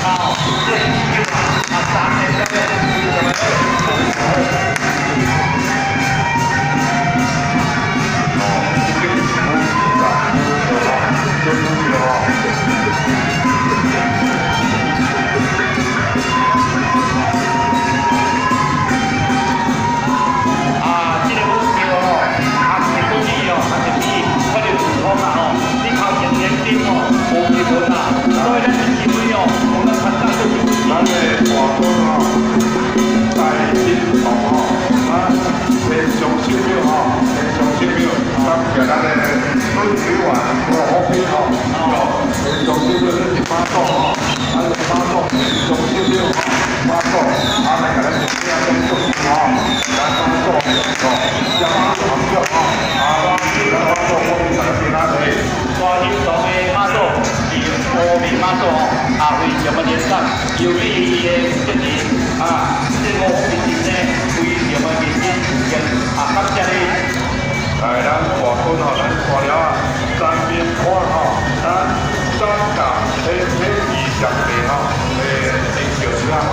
啊，這個啊，三個表演非常的好。哦，這個是五十，五十啊，這個舞橋吼，啊是古語哦，啊是比法律普通啦吼，你頭前年頂吼無基本啦，所以咱是認為哦，我們團長就是咱的大軍吼，大金堂吼，啊，天上神廟吼，天上神廟，感謝咱的孫委員吴福斌吼，哦，天上神廟這是媽祖吼，咱的媽祖天上神廟吼，媽祖，啊來共咱上廟咱祝福吼，咱媽祖吼，將媽祖合作吼，啊，咱媽祖保佑大家平安的。大興堂的媽祖是烏面媽祖吼，啊非常的年長，由於伊的負責人啊，這個吳福斌呢，非常的認真，啊感謝你。來，咱大軍吼，咱大了啊，三面看吼，咱三甲迄迄20地吼，欸，石桥啊吼，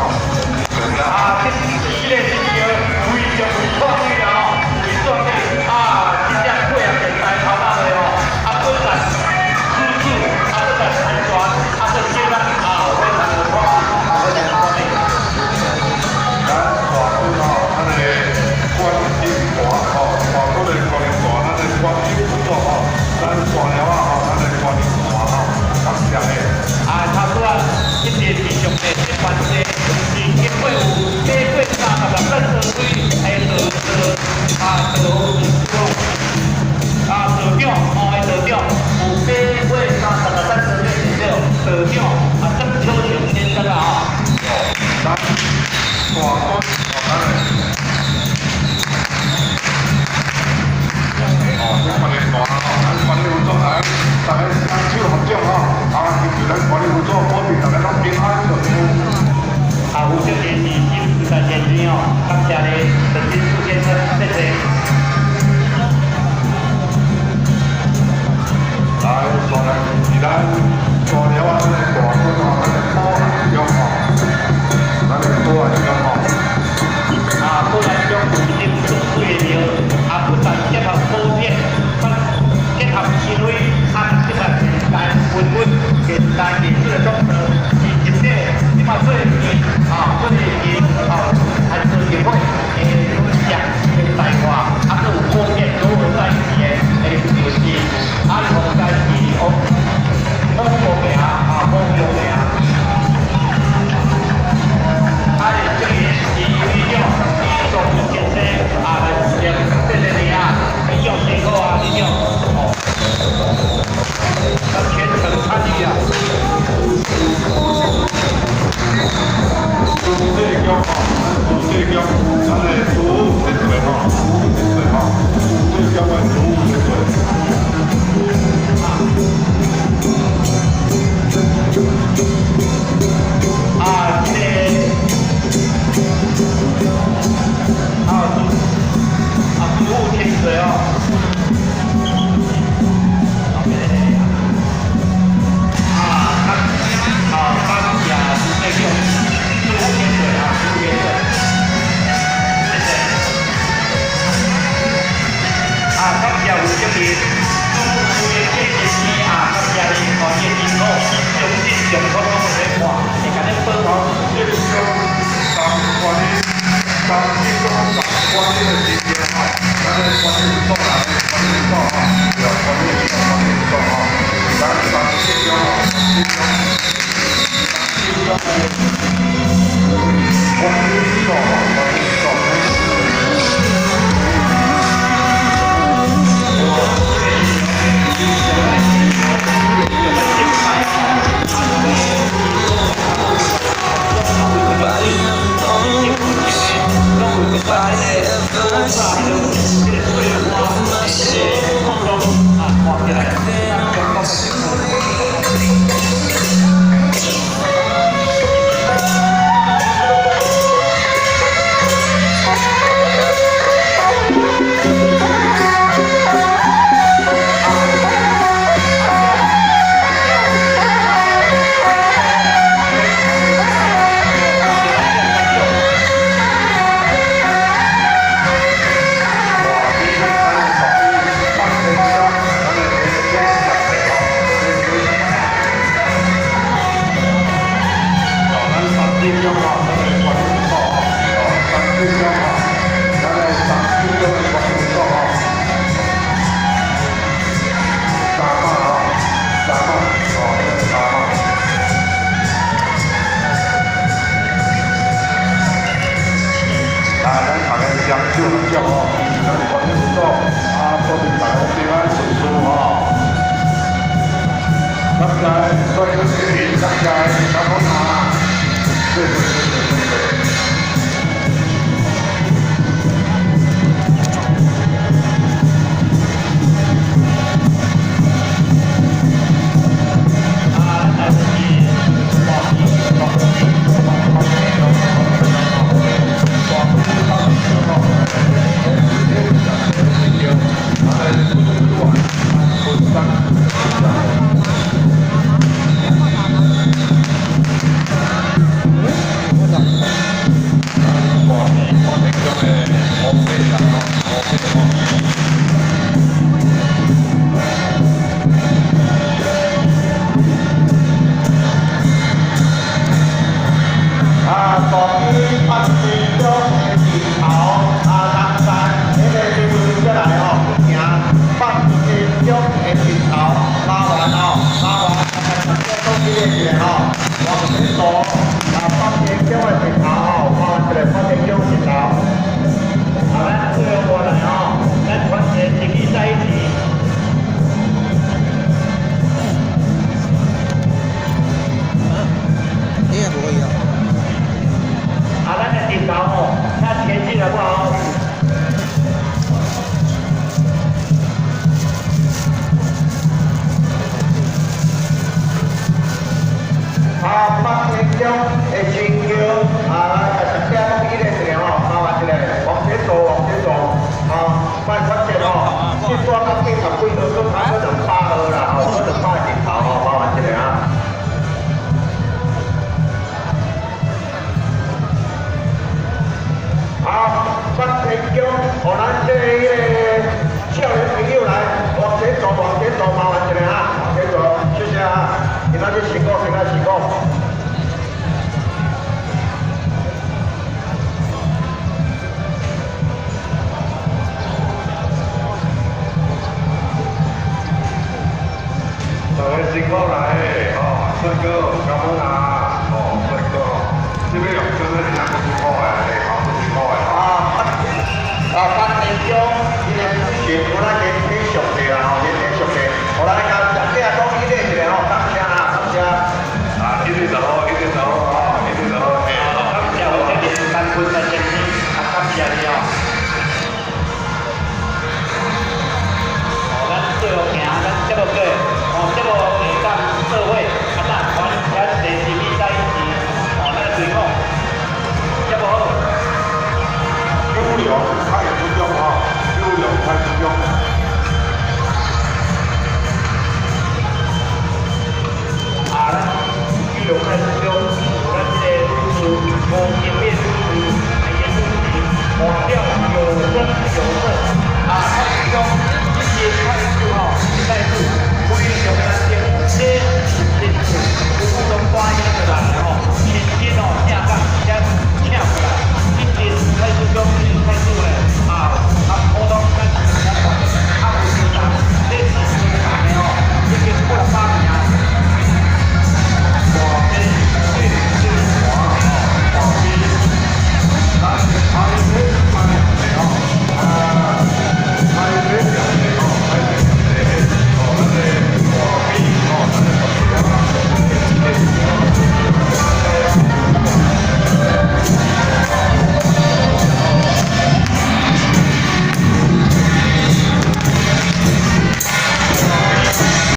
石桥啊，這個石橋非常有創意啦吼，有創意啊，真正配合現代頭腦的吼，啊，不但舒適，啊，不但安全，啊，閣簡單啊，非常有創意，啊，非常有創意。咱大軍吼，咱的觀音壇吼，大軍的觀音壇，咱的觀音佛祖吼，咱大了啊吼，咱的觀音壇吼，感謝的。啊，差不多一定是上帝這番這是經過有經過36歲的道道啊道啊道長哦的道長，有八過33歲的道長啊曾秋雄先生啊哦，咱大軍哦，咱的。哦，這觀音壇吼，咱觀音佛祖來，大家雙手合掌吼，啊，祈求咱觀音佛祖保庇大家攏平安順利。啊，負責人是金時代先生哦，感謝你陳金樹先生，謝謝。來，煞來是咱大了啊，咱的大軍吼，咱的保安宮吼，咱的保安宮吼。啊，保安宮有一間足水的廟，啊，不但結合古典，結合新會，啊，結合現代文物、現代藝術的創作，是一個這馬最近啊，最近啊，還是協會的論講現代化，啊，閣有古典組合在一起的，就是啊，應該是哦，好無名啊，好無名。啊，這個是李長，李總先生啊，來負責，謝謝你啊，李長辛苦啊，李長，哦，他全程參與啊。主祭宮吼，主祭宮，咱的主天歲吼，主天歲吼，主祭宮的主天歲。啊，這個啊，主啊，主天歲哦。啊，啊，感謝主祭宮，主天歲啊，主天歲，謝謝。啊，感謝負責人，主主的這一年啊，感謝你看伊辛苦，相信上好攏會咧看，會共恁報咱這種三觀音，三這種三觀音的神像吼，咱的觀音佛祖啦，觀音佛祖吼，對，觀音佛祖，觀音佛祖吼，咱三這種吼，這種，三這種的觀音佛祖吼，觀音佛祖。 Nobody ever knows. Nobody ever sees. Left my soul back then on too late. 謝，感恩啊，謝謝謝謝謝謝。啊，咱台灣是大旗大旗啊，大旗八旗中的陣頭啊，南山彼个師傅過來吼，行八旗中的陣頭，麻煩哦，麻煩大家講這個一下吼，往前走啊，八旗中的陣頭吼，麻煩一下八旗中陣頭。好，咱最後過來哦，咱團結一起在一起。你也無去啊？啊，咱的陣頭吼，較前進好不好？啊，北天中的新橋啊，來大家講伊個一下吼，麻煩一下，往前走，往前走，啊，慢團結吼，這段到40幾號，閣差不多200號啦，吼，閣200陣頭吼，麻煩一下啊。好，北天中，予咱這个少年朋友來往前走，往前走，麻煩一下啊，往前走，謝謝啊，今仔日辛苦，今仔辛苦。大家辛苦來，哦，帥哥，感恩啊，哦，帥哥，這邊用真的是足辛苦的，哦，足辛苦的。啊，啊，八天中，伊個主席，有咱連體上帝啦，吼，連體上帝，予咱甲大家講伊個一個吼，感謝啊，感謝。啊，一直走，一直走，哦，一直走，嘿，感謝我這邊乾坤的先生，啊，感謝你哦。哦，咱最後行，咱這個過，哦，這個下崗社會。